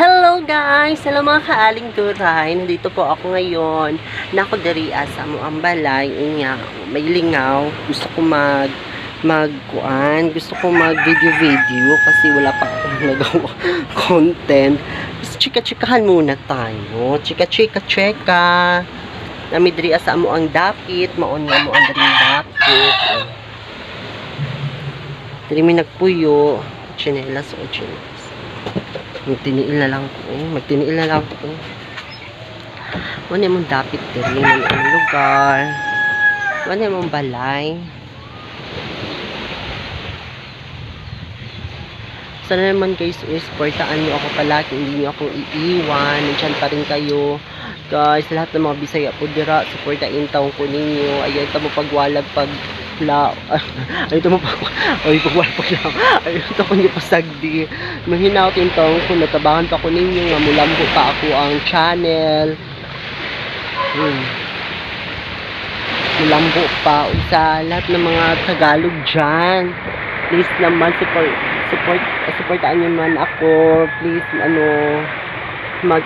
Hello guys! Hello mga kaaling duray! Nandito po ako ngayon. Nako diri sa mo ang balay. Unya, may lingaw. Gusto ko magkuan, gusto ko mag video video kasi wala pa akong nagawa content. Gusto chika-chikahan muna tayo. Chika-chika chika. Nami diri sa amo ang dapit, maon nga mo ang diring dapit. Diri mi nagpuyo, tsinelas o tsinelas. Magtiniil na lang ko. Magtiniil na lang ko. Wala mong dapit diri man ang lugar. Wala mong balay. Sana naman guys, supportaan niyo ako palagi. Hindi niyo ako iiwan. Nandiyan pa rin kayo. Guys, lahat ng mga Bisaya po dira, suportain taong ko ninyo. Ayaw ta mo pagwalag pag la ay ito mo pag ay pagwalag pag la ay ito ko niyo pasagdi mahinaw tin taong ko natabangan pa ko ninyo nga mulambo pa ako ang channel. Mulambo pa ug sa lahat ng mga Tagalog dyan, please naman support support supportaan niyo man ako, please. Ano mag,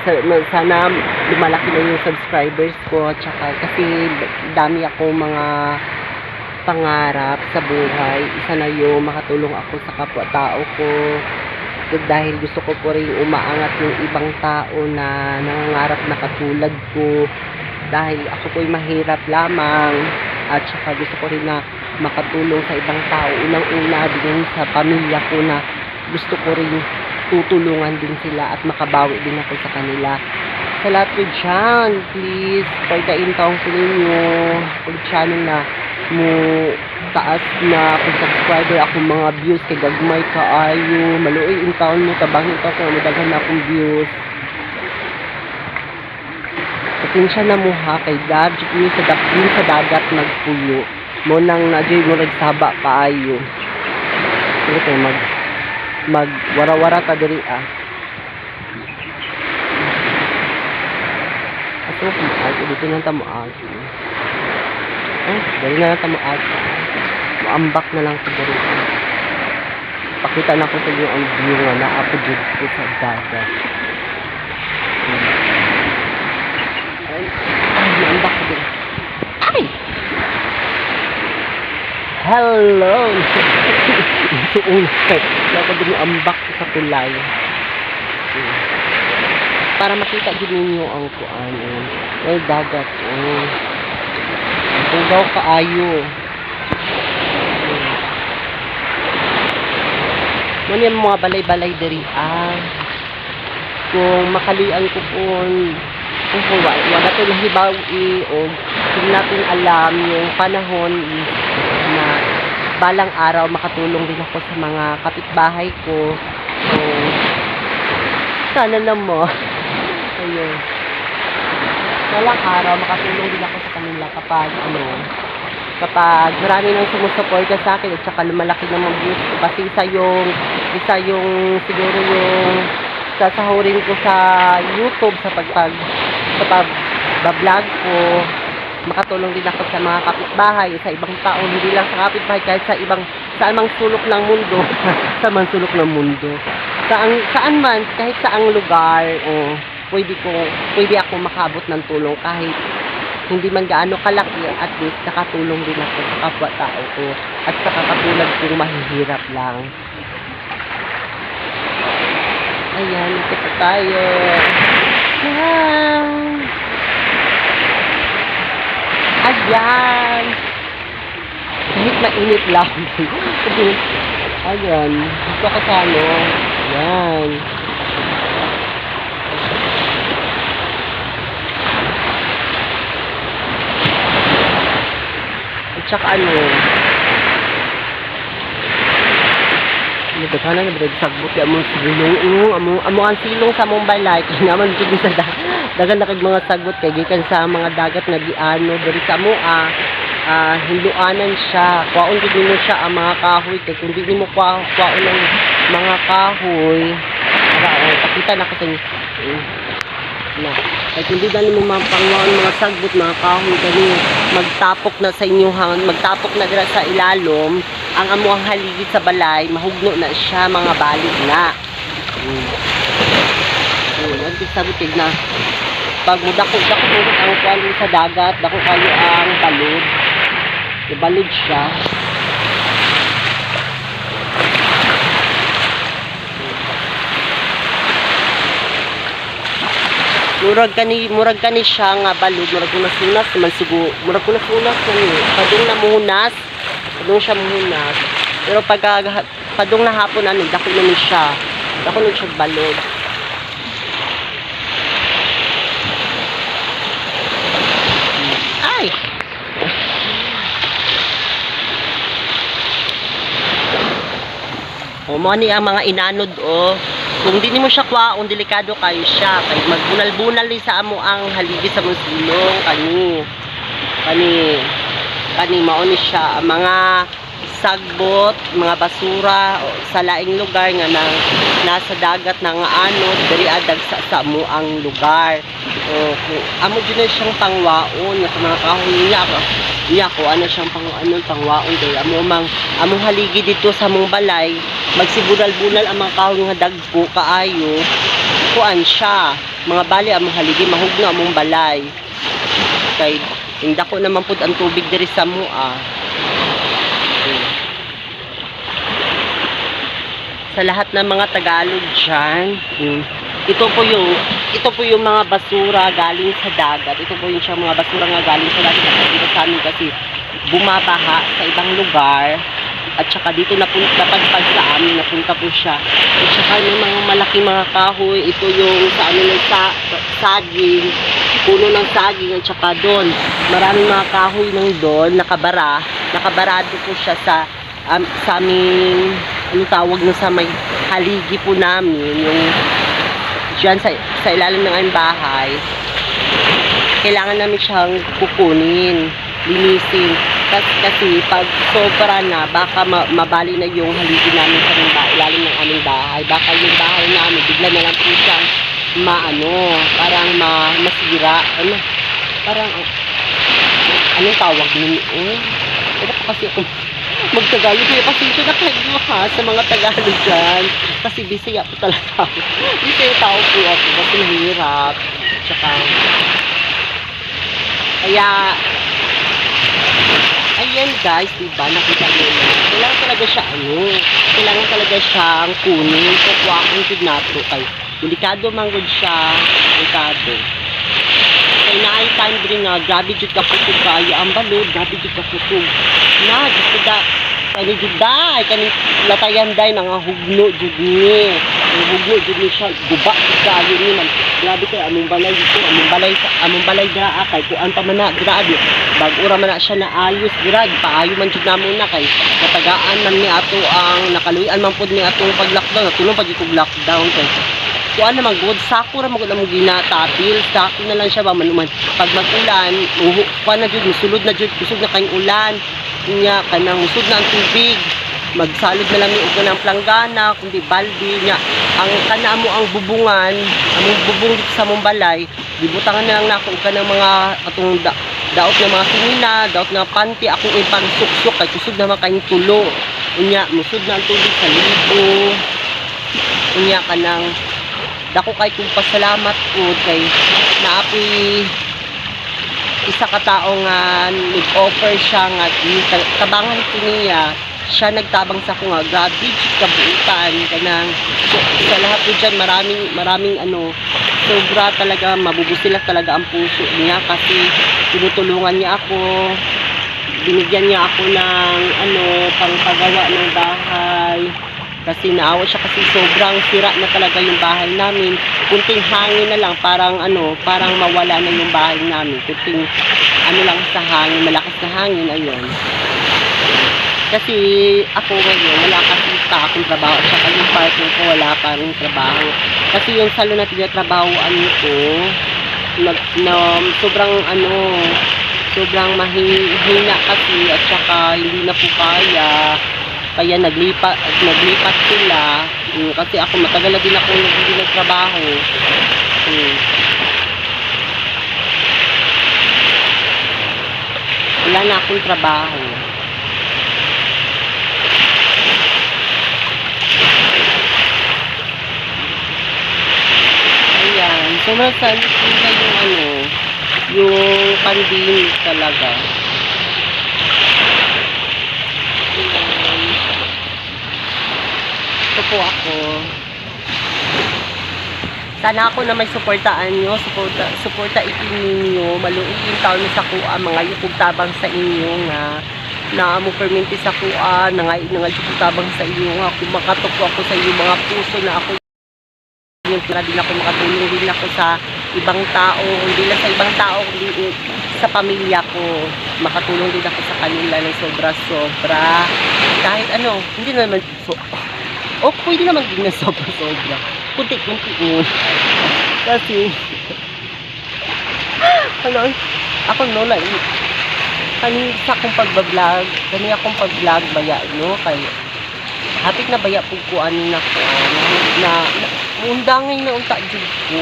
sana lumalaki na yung subscribers ko, tsaka kasi dami akong mga pangarap sa buhay. Isa na yung makatulong ako sa kapwa-tao ko dahil gusto ko po rin umaangat yung ibang tao na nangangarap na katulad ko dahil ako po'y mahirap lamang at saka gusto ko rin na makatulong sa ibang tao, unang-una din sa pamilya ko na gusto ko rin tutulungan din sila at makabawi din ako sa kanila. Sa lahat ko dyan, please, supportain taong ko ninyo kung channel na mo taas na kung subscriber akong mga views kay gagmay kaayo, maluoy in taon mo, tabangin taon ko madaghan na akong views. Pasensya na mo ha kay dad mi sa dapin sa dagat nagpuyo mo nang na mo nagsaba kaayo. Sige kay mag mag wara-wara ta diri ah. Aso ko agi dito na ta mo agi. Eh, dali na lang ta mo agi. Moambak na lang ko diri. Pakita na ko sa inyo ang view nga naa po jud ko sa dagat. Ay, ay, naambak ko diri. Ay! Hello! Suunod. Ako din yung ambak sa tulay. Para makita din ninyo ang kuan. Ay, dagat. Oh. Bugaw kaayo. Mo yung mga balay-balay diri ah. Kung makaluyan ko po kung wala to nahibawi o kung natin alam yung panahon na balang araw makatulong din ako sa mga kapitbahay ko. So, sana naman. Ayun. Balang araw makatulong din ako sa kanila kapag ano, kapag marami nang sumusuporta sa akin at saka lumalaki na mga views ko kasi isa yung siguro yung sasahurin ko sa YouTube sa pagpag sa pag-vlog ko, makatulong din ako sa mga kapitbahay, sa ibang tao, hindi lang sa kapitbahay, kahit sa ibang saan mang sulok ng mundo, sa mang sulok ng mundo, saan, saan man, kahit saang lugar, oh, pwede ako makaabot ng tulong kahit hindi man gaano kalaki, at least nakatulong din ako sa kapwa-tao ko at sa kakatulad kong mahihirap lang. Ayan, ito po tayo. Ayan. Ayan. Kahit mainit lang. Ayan. Dito ka sa ano. Ayan. At saka ano, nagkakana na ba sagbot ya among silong, amo amo ang silong sa among balay kay naman jud sa dagan na kag mga sagbot kay gikan sa mga dagat nga giano diri sa amo ah, hinluanan siya, kwaon gid nimo siya ang mga kahoy kay kung di nimo kwaon ang mga kahoy ara, oh, pakita na ko sa inyo. Na kay kung di na nimo mapangwaon mga sagbot, mga kahoy kani magtapok na sa inyo, magtapok na dira sa ilalom ang amo ang haligi sa balay, mahugno na siya, mga balik na. sabot kay na pag mudako dako mo ang kuan sa dagat, dako kayo ang balod. Ibalod siya. Murag kani siya nga balod, murag kunas-unas naman siguro, murag kunas-unas na ni. Padung na muhunas, padung siya muhunas. Pero pag padung na hapon ano, dako na ni siya. Dako na siya balod. Ay! O, mo ni ang mga inanod o. Kung di nimo siya kwaon, delikado kayo siya. Kay magbunal-bunal ni sa amo ang haligi sa mong silong kani. Kani kani mao ni siya ang mga sagbot, mga basura o, sa laing lugar nga nang nasa dagat na nga anod diri adag sa amo ang lugar. O kung amo jud na siyang pangwaon nga sa mga kahoy niya ako niya ko ano siyang pang ano pangwaon kay amo mang among haligi dito sa among balay magsibunal-bunal ang mga kahoy nga dagko kaayo, kuan siya mga bali among haligi mahugno among balay kay indako naman pud ang tubig diri sa mua. Sa lahat ng mga Tagalog dyan, ito po yung mga basura galing sa dagat. Ito po yung siyang mga basura nga galing sa dagat. Kasi dito sa amin kasi bumabaha sa ibang lugar at saka dito napunta, napadpad sa amin, napunta po siya. At saka yung mga malaking mga kahoy, ito yung sa amin ng saging, puno ng saging, at saka doon maraming mga kahoy nang doon nakabara, nakabarado po siya sa aming, anong tawag no, sa may haligi po namin, yung diyan sa ilalim ng aming bahay. Kailangan namin siyang kukunin, linisin. Kasi pag sobra na, baka mabali na yung haligi namin sa aming ilalim ng aming bahay. Baka yung bahay namin, bigla na lang po siyang maano, parang masira. Ano, parang, anong tawag nun? Eh, pero pa kasi ako magtagalog, kaya pasensya na kayo ha sa mga Tagalog dyan. Kasi Bisaya po talaga ako. Bisaya tao po ako kasi mahirap. Tsaka, kaya, ayan guys, diba, nakita nyo na, kailangan talaga siya, ano, kailangan talaga siyang kunin, kukuhaan jud nato kay delikado man gud siya, delikado. Kay naay time diri nga, grabe jud ka kusog kaayo ang balod, grabe jud ka kusog. Na, jud ko da, kani jud da, ay kani latayan day, mga hugno jud ni. Ang hugno jud ni siya, guba jud kaayo ni man. Grabe kay among balay dito, among balay sa among balay dira ah, kay kuan pa man na dira di. Bag-ora man na siya naayos dira, paayo man jud namo na kay natagaan man ni ato ang nakaluy-an man pud ni atong pag-lockdown, natulong pag kog lockdown kay kuan naman good, sako ra man gud among ginatabil, sako na lang siya ba man man pag mag-ulan, uho, kuan na jud, musulod na jud, kusog na kayong ulan nya, kanang musud na ang tubig, magsalod na lang mi og kanang planggana kundi balde nya. Ang kana mo ang bubungan, among bubong dito sa among balay, gibutangan na lang nako og kanang mga atong daot ng mga sinina, daot nga panty akong ipangsuksok kay kusog naman kayong tulo. Unya musud na ang tubig sa libo. Unya kanang dako kay kong pasalamat po kay naapoy isa ka tao nga nag-offer siya nga tabangan ko niya siya, nagtabang sa ako nga grabe jud kabuutan kanang. So, sa lahat po dyan, maraming maraming ano, sobra talaga mabubusilak talaga ang puso niya kasi tinutulungan niya ako, binigyan niya ako ng ano, pangpagawa ng bahay kasi naawa siya kasi sobrang sira na talaga yung bahay namin. Kunting hangin na lang, parang ano, parang mawala na yung bahay namin. Kunting ano lang sa hangin, malakas na hangin, ayun. Kasi ako ngayon, wala kasi pa akong trabaho. Tsaka yung partner ko, wala pa rin trabaho. Kasi yung salon na tinatrabahoan ko, na, sobrang ano, sobrang mahina kasi at saka hindi na po kaya. Kaya naglipat, naglipat sila. Kasi ako matagal na din ako hindi nagtrabaho. Wala na akong trabaho. Ayan. So, masan yung ano, yung pandemic talaga. Ayan. Ito po ako. Sana ako na may suportaan nyo, suporta, suporta itin ninyo, maluiin taon sa kuha, mga yukog tabang sa inyo nga, na mo perminti sa kuha, na nga nga tabang sa inyo nga, kung makatok ako sa inyo mga puso na ako yung para din ako makatulong din ako sa ibang tao, hindi lang sa ibang tao, kundi sa pamilya ko. Makatulong din ako sa kanila ng sobra-sobra. Kahit ano, hindi naman so, o pwede naman din na sobra-sobra. Kunti-kunti yun. Kasi, ano, ako no, like, kani sa akong pagbablog, kani akong pag-vlog baya, no, kay, hapit na baya pug ko ani na ko na, na undangay na unta jud ko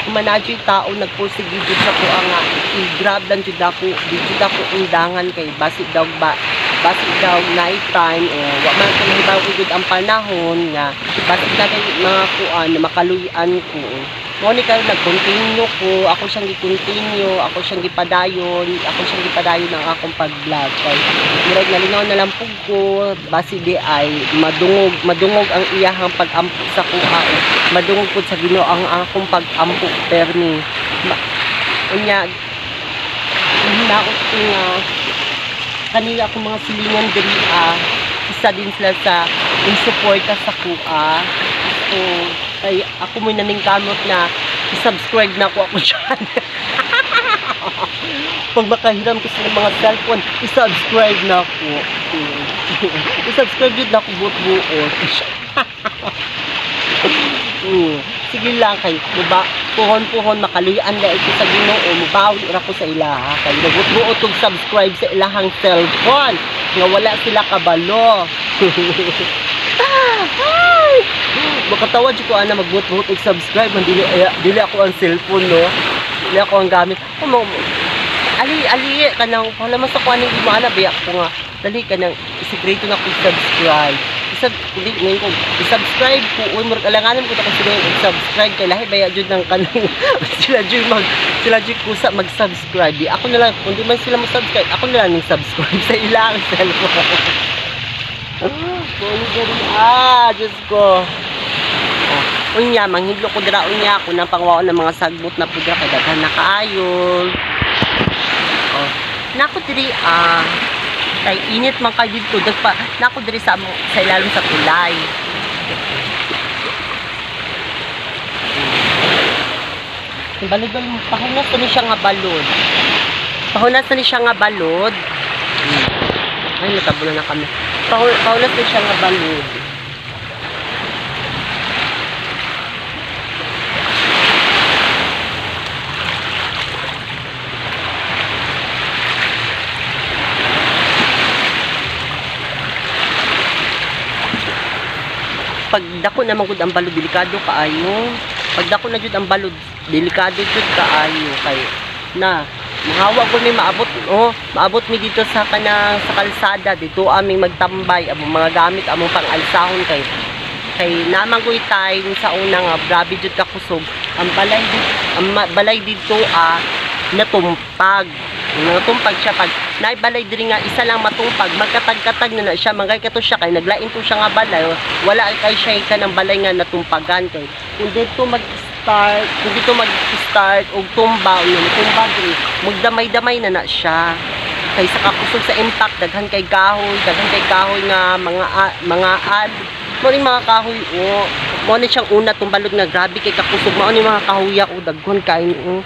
kumanadyo yung tao nagpursige jud sa kuha nga i-grab lang jud ako di jud ako undangan kay basi daw ba basi daw night time o wa man ko nahibaw jud ang panahon nga basi na kay mga kuan na makaluyan ko. Mo ni karon nag-continue ko, ako siyang gi-continue, ako siyang gipadayon ang akong pag-vlog kay murag nalinaw na lang pug ko basi di ay madungog madungog ang iyahang pag-ampo sa kuha, madungog pud sa Ginoo ang akong pag-ampo permi. Unya hinaot ko nga kanila akong mga silingan diri isa din sila sa in-suporta sa kuha. So, kay ako mo naningkamot na i-subscribe na ako ako channel. Pag makahiram ko sa mga cellphone, i-subscribe na ako. I-subscribe yun na ako buot-buot. Sige lang kay muba puhon-puhon makaluyan na ito sa Ginoo, mubawi ra ko sa ilaha kay nagbuot-buot og subscribe sa ilahang cellphone nga wala sila kabalo. Ay! Makatawa jud ko ana magbuot-buot og subscribe man dili dili ako ang cellphone, no. Dili ako ang gamit. Kumo ali ali kanang wala man sa kuan imo ana biyak ko nga dali kanang isigreto na ko subscribe. Isab hindi ngayon ko i-subscribe ko, uy, murag alanganan ko ta sila yung subscribe kay lahi baya jud ng kanang sila jud mag sila jud kusa mag-subscribe. Di ako na lang, kung di man sila mo subscribe, ako na lang ning subscribe sa ilang cellphone. Kung diri Diyos ko. Oh, unya manghidlo ko dira unya ako nang pangwaon ng mga sagbot na pudra kay daghan na kaayo. Oh, nako diri kay init man kay didto dagpa nako diri sa sa ilalim sa tulay. Balod balod pahunas na ni siya nga balod. Pahunas na ni siya nga balod. Ay, natabunan na kami. Pahunas na siya nga balod. Pag dako naman gud ang balod, delikado kaayo. Pag dako na jud ang balod, delikado jud kaayo kay na mahawa ko mi maabot, oh, maabot mi dito sa kanang sa kalsada dito aming magtambay among mga gamit among pang-alsahon kay kay naman ko'y time sa una nga grabe jud ka kusog ang balay dito, ang balay dito natumpag. Natumpag siya pag naibalay diri nga isa lang matumpag, magkatag-katag na na siya mangay kato siya kay naglain to siya nga balay, wala kay siya kanang balay nga natumpagan kay kung dito mag-start, kung dito mag-start og tumba o yun, tumba diri magdamay-damay na na siya kay sa kakusog sa impact, daghan kay kahoy nga mga mga ad mo ni mga kahoy, o mo ni siyang una tumbalod nga grabe kay kakusog mao ni mga kahoya o daghan kay o.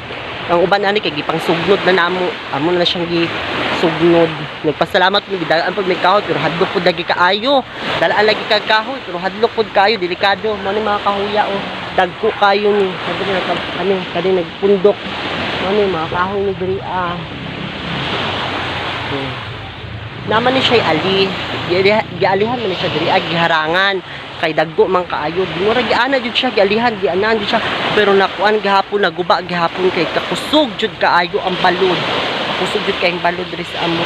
Ang uban ani kay gipang sugnod na namo, amo na siyang gisugnod. Nagpasalamat mi gidalaan pud may kahoy pero hadlok pud lagi kaayo, dalaan lagi kag kahoy pero hadlok pud kaayo, delikado mo ni mga kahoya o dagko kayo ni sabi na kani kani nagpundok mo ni mga kahoy ni diri ah. Naman ni siya ali, gialihan man ni siya diri giharangan kay dagko man kaayo, mura giana jud siya gialihan, gianaan jud siya pero nakuan gihapon naguba gihapon kay kakusog jud kaayo ang balod, kakusog jud kay ang balod diri sa amo.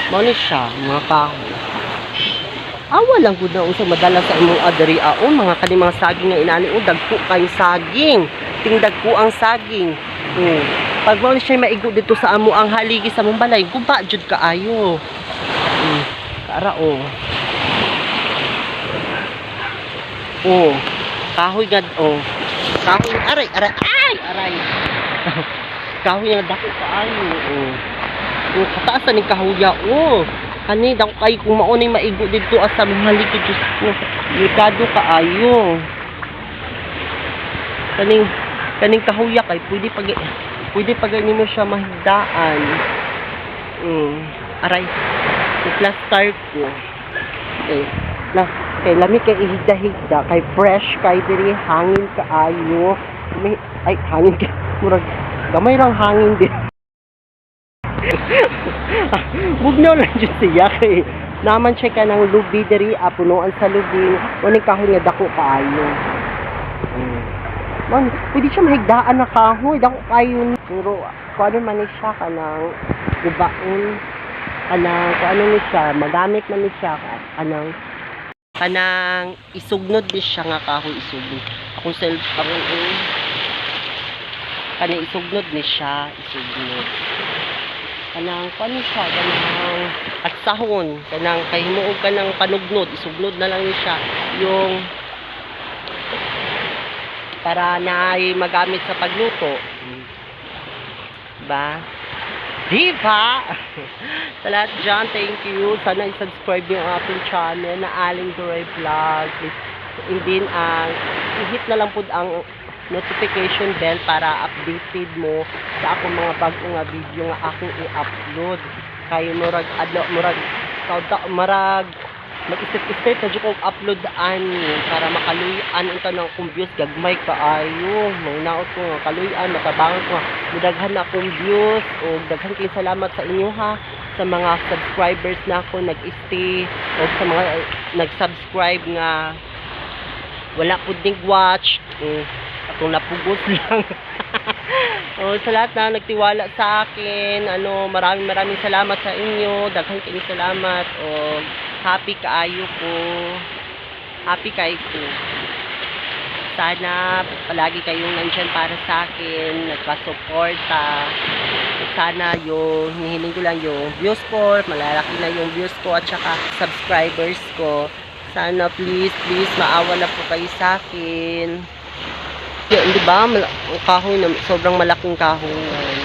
Mao ni siya mga kahoy. Awa lang gud na unsa madala sa imong adiri aon mga kani mga saging nga inani o dagko kay saging. Ting dagko ang saging. Oh. Pag mao ni siya maigo dito sa amo ang haligi sa among balay, guba jud kaayo. Kaara oh. Oh. Kahoy gad oh. Kahoy aray aray ay aray. Kahoy nga dako kaayo oh. Oh, kataas ni kahoya oh. Kani dako kay kung mao ni maigo didto asa mga haligi, Diyos ko. Delikado kaayo. Kaning kaning kahuya kay pwede pag nimo siya mahigdaan. Aray. I-plaster ko. Eh, na kay lami kay ihigda-higda kay fresh kay diri hangin kaayo. May, ay hangin kay murag gamay rang hangin din. Bugnaw lang jud siya kay naman siya ka ng lubi diri ah, punuan sa lubi uning kahoy nga dako kaayo. Man, pwede siya mahigdaan na kahoy, dako kayo. Pero kung ano man ni siya kanang gubaon kanang kung ano ni siya, magamit man ni siya kanang kanang isugnod ni siya nga kahoy isugnod. Akong self akong eh, kanang isugnod ni siya, isugnod. Kanang kung ano siya, kanang at sahon, kanang kay himuog kanang panugnod, isugnod na lang ni siya yung para na ay magamit sa pagluto. Ba? Di ba? Sa lahat dyan, thank you. Sana i-subscribe yung ating channel na Aling Duray Vlog. Please, and then, ang i-hit na lang po ang notification bell para updated mo sa akong mga bago nga video nga akong i-upload. Kay murag adlaw murag tawag marag mag-isip-isip na jud kog upload ani para makaluy-an unta ng akong views gagmay kaayo. Manginaot ko nga kaluy-an matabangan ko nga mudaghan na akong views og daghan kay salamat sa inyo ha, sa mga subscribers na ako nag-stay o sa mga nag-subscribe nga wala pud ning watch atong napugos lang. Oh, sa lahat na nagtiwala sa akin, ano, maraming maraming salamat sa inyo. Daghan kayong salamat. O happy kaayo ko. Happy kaayo ko. Sana palagi kayong nandyan para sa akin, nagpa-suporta. Sana yung hinihiling ko lang yung views ko, malalaki na yung views ko at saka subscribers ko. Sana please, please, maawa na po kayo sa akin. Yun, di ba? Ang kahoy na sobrang malaking kahoy yan.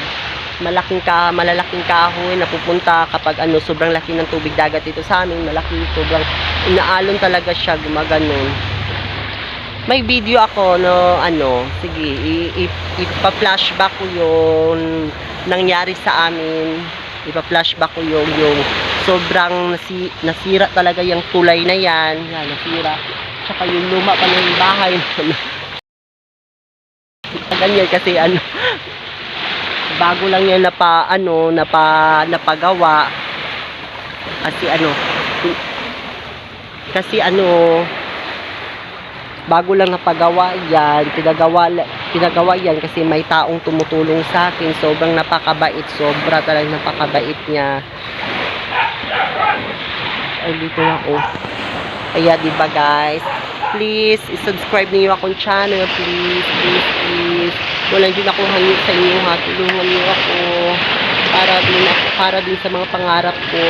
Malaking ka, malalaking kahoy na pupunta kapag ano, sobrang laki ng tubig dagat dito sa amin, malaki, sobrang inaalon talaga siya, gumaganon. May video ako no ano, sige, ipa-flashback ko yung nangyari sa amin. Ipa-flashback ko yung sobrang nasira talaga yung tulay na yan. Yan, nasira. Tsaka yung luma pa ng bahay. Ganyan kasi ano, bago lang yan napa ano, napagawa kasi ano, bago lang napagawa yan, pinagawa yan kasi may taong tumutulong sa akin. Sobrang napakabait, sobra talagang napakabait niya. Ay, dito na ako. Kaya, di ba guys, please, i-subscribe niyo akong channel, please, please, please. Walang din akong hangin sa inyo ha, tulungan niyo ako para din sa mga pangarap ko,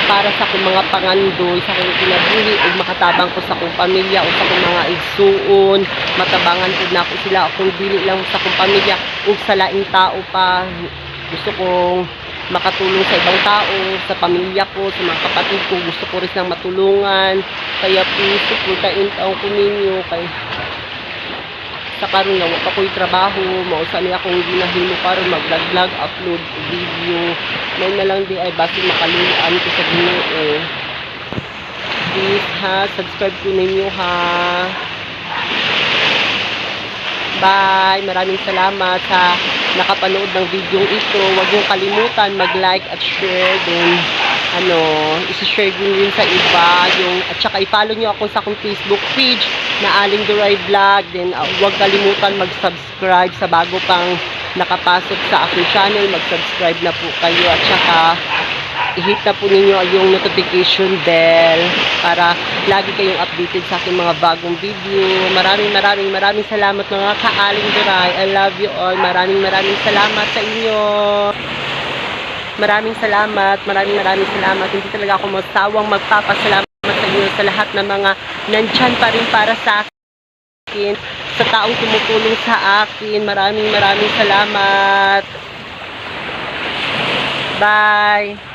para sa akong mga pangandoy, sa akong kinabuhi, ug makatabang ko sa akong pamilya o sa akong mga igsuon, matabangan pud nako sila, kung dili lang sa akong pamilya ug sa laing tao pa. Gusto kong makatulong sa ibang tao, sa pamilya ko, sa mga kapatid ko, gusto ko rin silang matulungan. Kaya please, suportain taon ko ninyo kay sa karon nga wa pa ko'y trabaho, mao sa ni akong ginahimo karon mag-vlog, upload video. May na lang di ay basin makaluyan ko sa Ginoo. Please ha, subscribe ko ninyo ha. Bye! Maraming salamat sa nakapanood ng video ito. Huwag niyong kalimutan mag-like at share din. Ano, isi-share din rin sa iba yung at saka i-follow niyo ako sa akong Facebook page na Aling Duray Vlog. Then huwag kalimutan mag-subscribe sa bago pang nakapasok sa aking channel. Mag-subscribe na po kayo at saka I-hit na po ninyo yung notification bell para lagi kayong updated sa aking mga bagong video. Maraming maraming maraming salamat, mga kaaling duray. I love you all. Maraming maraming salamat sa inyo. Maraming salamat, maraming maraming salamat. Hindi talaga ako masawang magpapasalamat sa inyo, sa lahat ng mga nandyan pa rin para sa akin, sa taong tumutulong sa akin. Maraming maraming salamat. Bye!